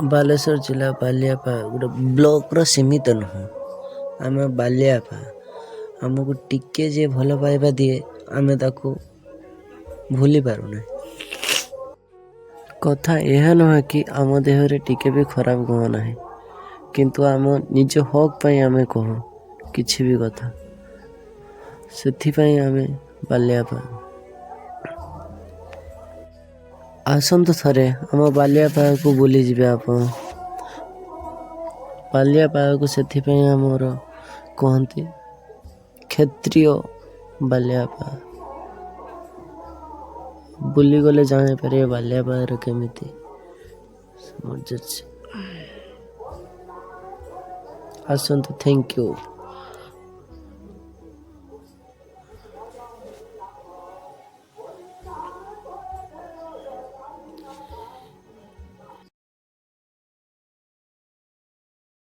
ବାଲେଶ୍ୱର ଜିଲ୍ଲା ବାଲିଆପାଳ ଗୋଟେ ବ୍ଲକର ସୀମିତ ନୁହଁ। ଆମେ ବାଲିଆପାଳ, ଆମକୁ ଟିକେ ଯିଏ ଭଲ ପାଇବା ଦିଏ ଆମେ ତାକୁ ଭୁଲି ପାରୁନାହିଁ। କଥା ଏହା ନୁହେଁ କି ଆମ ଦେହରେ ଟିକେ ବି ଖରାପ ଗୁଣ ନାହିଁ, କିନ୍ତୁ ଆମ ନିଜ ହକ୍ ପାଇଁ ଆମେ କହୁ କିଛି ବି କଥା, ସେଥିପାଇଁ ଆମେ ବାଲିଆପାଳ। ଆସନ୍ତୁ ଥରେ ଆମ ବାଲିଆପାଳକୁ ବୁଲିଯିବେ ଆପଣ। ବାଲିଆପାଳକୁ ସେଥିପାଇଁ ଆମର କୁହନ୍ତି କ୍ଷତ୍ରିୟ ବାଲିଆପାଳ। ବୁଲିଗଲେ ଜାଣିପାରିବେ ବାଲିଆପାଳରେ କେମିତି ଅଛି। ଆସନ୍ତୁ, thank you.